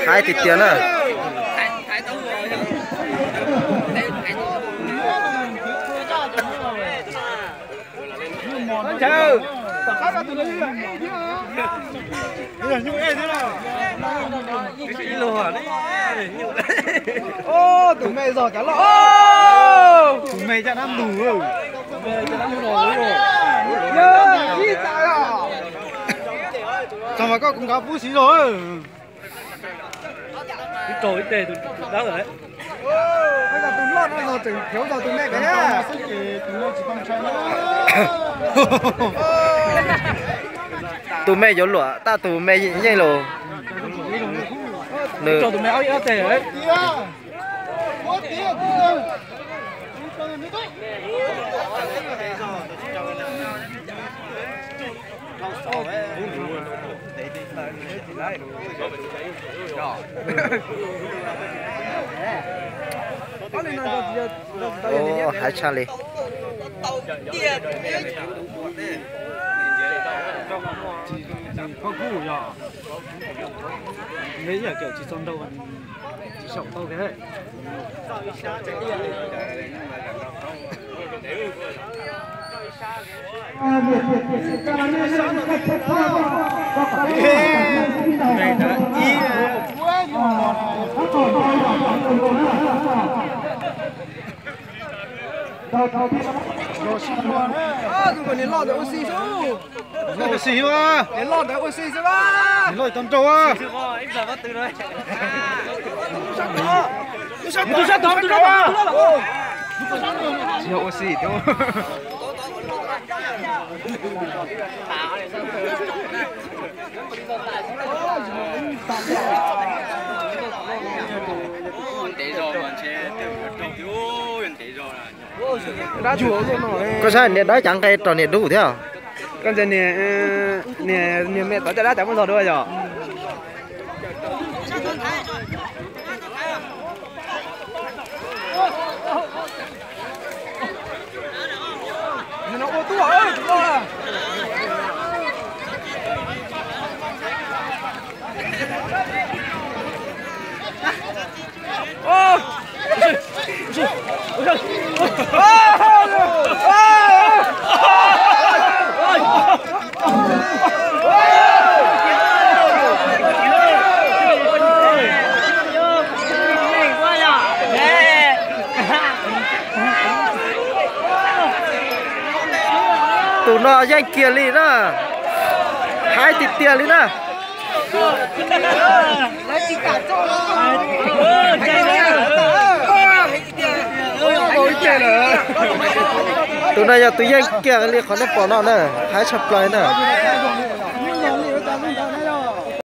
Haib tiag tiag na. Tus me zog cas loj. Tus me caj dab ntug. Txog mas koj kuv nkav pub siv zog. Ib rau ib teg tus dawb lawm. Tus loj no tseem khiav zog tus me pem. Tus me yuav luam tab tus me yeej lus. Nws rau tus me ob ib ob teg. Haib tshaj li. Tus niam loj ntawd ua si xwb. Ua si xwb. Niam loj ntawd ua si xwb. Niam loj tau nrau. Tsis yog ua si thiab. Koj saib niam dawb cav nqe rau niam dub thiab. Koj ntsia niag, niag me tod caj dab cas muab zog dua yog. Tus no yeej kiag li na. Haib tiag tiag li na. Tus no yog tus yeej kiag li qhov nej pom no na, haib tshaj plaws na.